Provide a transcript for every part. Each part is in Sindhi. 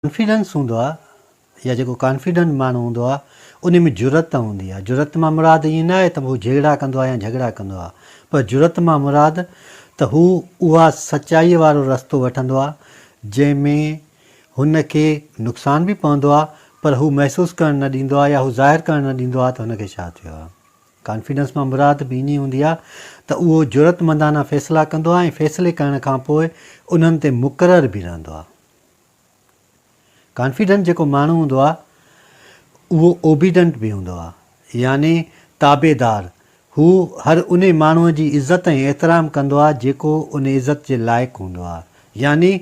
ڪانفيڊنس هوندو آهي يا جيڪو ڪانفيڊنٽ ماڻهو هوندو آهي ان ۾ جرئت هوندي آهي. جرئت مان مراد ائين نه آهي ته هو جهيڙا ڪندو آهي يا جهڳڙا ڪندو آهي پر جرئت مان مراد ته هو اها سچائيء وارو رستو وٺندو آهي جنهن ۾ هن کي نقصان به پوندو آهي پر هو محسوس ڪرڻ نه ڏيندو آهي يا هو ظاهر ڪرڻ نه ڏيندو آهي ته هن کي ڇا ٿيو آهي. ڪانفيڊنس مان مراد به ائين هوندي آهي ته اهو جرئتمندانه فيصلا ڪندو آهي ۽ فيصلي ڪرڻ کان پوء انهن تي مقرر به رهندو آهي. ڪانفيڊنٽ جيڪو ماڻهو هوندو آهي اهو اوبيڊنٽ به هوندو آهي يعني تابعدار هو هر انهي ماڻهو جي عزت ۽ احترام ڪندو آهي جيڪو ان عزت جي لائق هوندو آهي يعني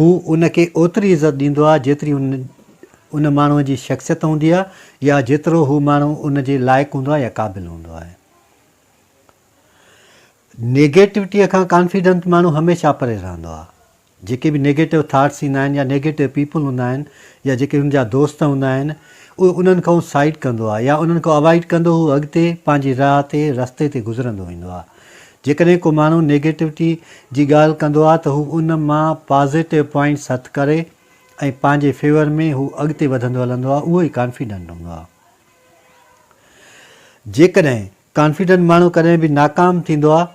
هو ان کي اوتري عزت ڏيندو آهي جيتري ان ان ماڻهو جي شخصيت هوندي آهي يا جيترو هو ماڻهو ان جي لائق هوندو آهي يا قابل هوندو آهي. نيگيٽوٽيء کان ڪانفيڊنٽ ماڻهو هميشه پري رهندو آهي. جيڪي به نيگيٽو ٿاٽس ايندا آهن يا نيگيٽو پيپل هوندا آهن يا جيڪي هن جا دوست هوندا آهن اهي انهن کان سائيڊ ڪندو آهي يا انهن کان اوائڊ ڪندو هو اڳتي پنهنجي راهه تي رستي تي گذرندو ويندو آهي. جيڪڏهن ڪو ماڻهو نيگيٽوٽي جي ڳالهه ڪندو آهي ته هو ان مان پازيٽو پوائنٽس هٿ ڪري ۽ پنهنجي فيور ۾ هو اڳتي وڌندو هلندو آهي اهو ئي ڪانفيڊنٽ هوندو آهي. جيڪڏهن ڪانفيڊنٽ ماڻهو ڪڏهن به ناڪام ٿيندو آهي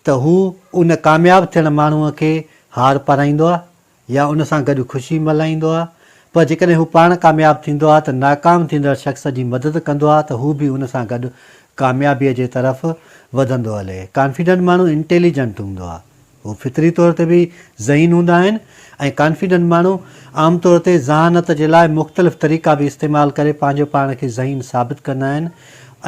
ته هو ان ڪامياب ٿيڻ ماڻهوء کي هار پارائيندو آهي يا ان سان گڏ خوشي ملهائيندو آهي پر جيڪڏهن هو پاڻ ڪامياب ٿيندو آهي ته ناڪام ٿيندڙ شخص جي مدد ڪندو آهي ته هو به ان سان گڏ ڪاميابيء جي طرف وڌندو هلي. ڪانفيڊنٽ ماڻهو انٽيليجنٽ هوندو آهي. هو فطري طور تي به ذهين هوندا آهن ۽ ڪانفيڊنٽ ماڻهو عام طور تي ذهانت جي لاء مختلف طريقا به استعمال ڪري پنهنجو پاڻ کي ذهين ثابت ڪندا آهن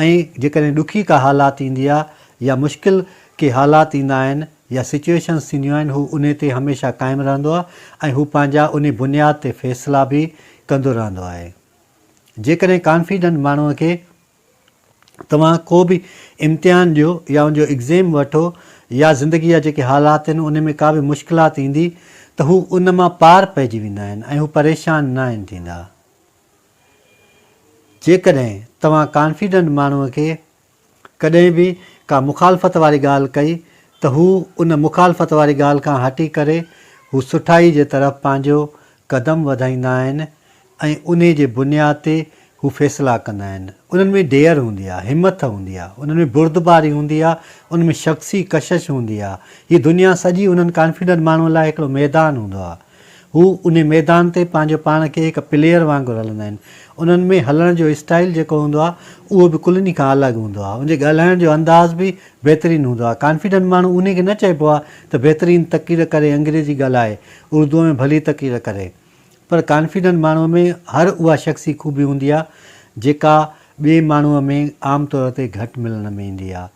۽ جيڪڏهن ڏکي ڪا حالات ايندي آهي يا مشڪل ڪي حالات ايندا آهن يا سچوئيشنز ٿينديون آهن هو انهي تي هميشه قائم رهندو آهي ۽ هو پنهنجا انهي بنياد تي فيصلا به ڪندو رهندو آهي. جيڪڏهن ڪانفيڊنٽ ماڻهو کي توهان ڪو به امتحان ڏيو يا ان جو اگزيم وٺو يا زندگي جا جيڪي حالات آهن ان ۾ ڪا به مشڪلات ايندي ته هو ان مان پار پئجي ويندا آهن ۽ هو پريشان ناهن ٿيندا. جيڪڏهن توهان ڪانفيڊنٽ ماڻهو کي ڪڏهن به ڪا مخالفت واري ڳالهه ڪئي ته هو ان مخالفت واري ڳالهه کان هٽي ڪري هو سٺائي جي طرف پنهنجو قدم وڌائيندا آهن ۽ انهي جي بنياد تي هو فيصلا ڪندا آهن. انهن ۾ ڊيئر هوندي آهي، همٿ هوندي آهي، انهن ۾ بردباري هوندي آهي، انهن ۾ شخصي ڪشش هوندي آهي. هيء دنيا سڄي انهن ڪانفيڊنٽ ماڻهن لاء هڪڙو ميدان هوندو آهي. هو انهي ميدان تي پنهنجو پاڻ کي هڪ پليئر وانگر هلندا آهن. انهن ۾ هلڻ جو اسٽائيل جيڪو هوندو آهي، اهو به ڪلني کان الڳ هوندو آهي. ان جي ڳالهائڻ جو انداز به بهترين هوندو آهي. ڪانفيڊنٽ ماڻهو انهي کي نه چئبو آهي ته بهترين تقرير ڪري، انگريزي ڳالهائي، اردوء ۾ ڀلي تقرير ڪري. پر ڪانفيڊنٽ ماڻهوء ۾ هر اها شخصي خوبي هوندي آهي، جيڪا ٻئي ماڻهوء ۾ عام طور تي گهٽ ملڻ ۾ ايندي آهي.